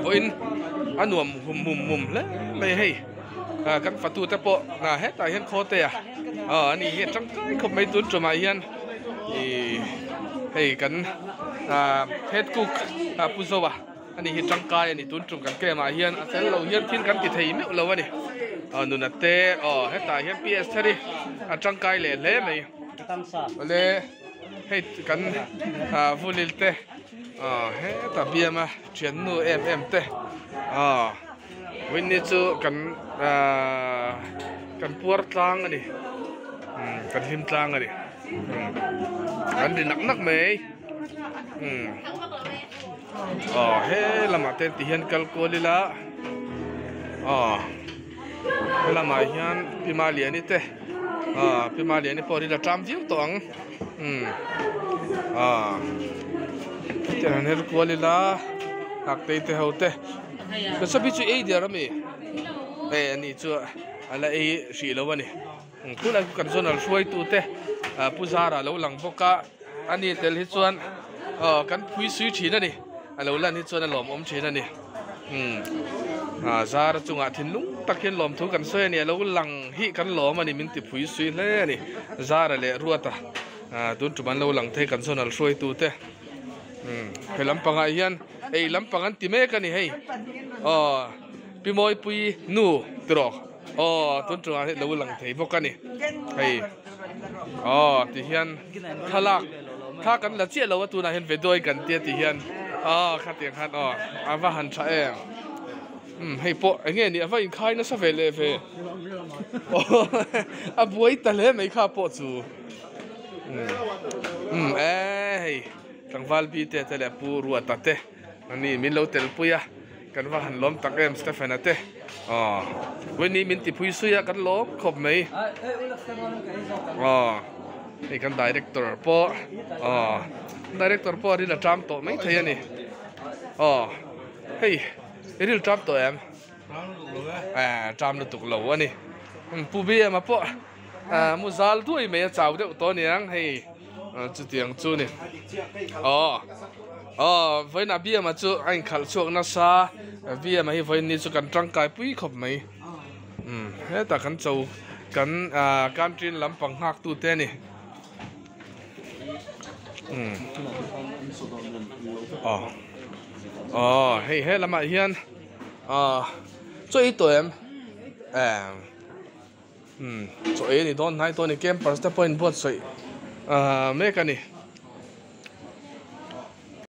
Vawiin a nuam hum mum mum hle mai hei kan fatu te pawh hetah hian khaw te a aw ani hi a tangkai khawp mai tun tumah hian ih hei kan head cook pu Zoa ani hi tangkai ani tun tum kan camp ah hian a fel lo hian thil kan ti thei meuh lo ani aw nuna te aw hetah hian P S thar hi a tangkai leh hle mai awle hei kan vulil te aw hetah biama thiannu em em te aw Winnie chu kan ahh kan puar tlang a ni umm kan hlim tlang a ni umm kan ri nak nak mai umm aw he lamah te ti hian kal kual ila aw he lamah hian pi Maliani te aw pi Maliani pawh ril a ṭam viau tawh ang umm aw hetiang han her kual ila nghak te ho te. Recipe chu ei der ami e ani chu ala ei hrih lo ani tunah kan zonal hruaitu te pu zara lo lang bawk a ani tel hi chuan aw kan phui sui thin ani alo lan hi chuan a lawmawm thin ani zara chungah thinlung tak hian lawmthu kan sawi ani alo lang hi kan lawm ani min ti phui sui hle ani zara leh ruata tun tum an lo lang thei kan zonal hruaitu te. He lampangah hian ei lampang an ti mek a ni hei aw pi mawipui nu tiraw aw tun tungah hian lo lang thei bawk a ni hei aw ti hian thlalak thla kan la chiah lo a tunah hian vedawi kan tia ti hian aw khatiang khan aw a va han tha em umm hei pawh eng nge ni a va inkhai nasa ve leh ve a buai ta hle mai kha pawh chu. Umm e hei tlangval bite te leh pu Ruata te ani min lo tel pui a kan va han lawm tak em Stephen a te aw Winnie min ti phui sui a kan lawm khawp mai aw hei kan director pawh aw director pawh a ril a ṭam tawh mai thei a ni aw hei i ril ṭam tawh em ṭam lutuk lo a ni pu BM-a pawh. Mu zal duai mai a chau deuh tawh aniang hei chutiang chu ni aw aw vawiinah biama chu a inkhalh chhuak nasa biama hi vawiin ni chu kan tangkai pui khawp mai umm hetah kan cho kan ah country lampang nghak tu te a ni umm aw aw hei he lamah hian ah chaw ei tawh em eh. Umm chaw ei a ni dawn hnai tawh a ni campers te pawhin buatsaih ahh mek a ni.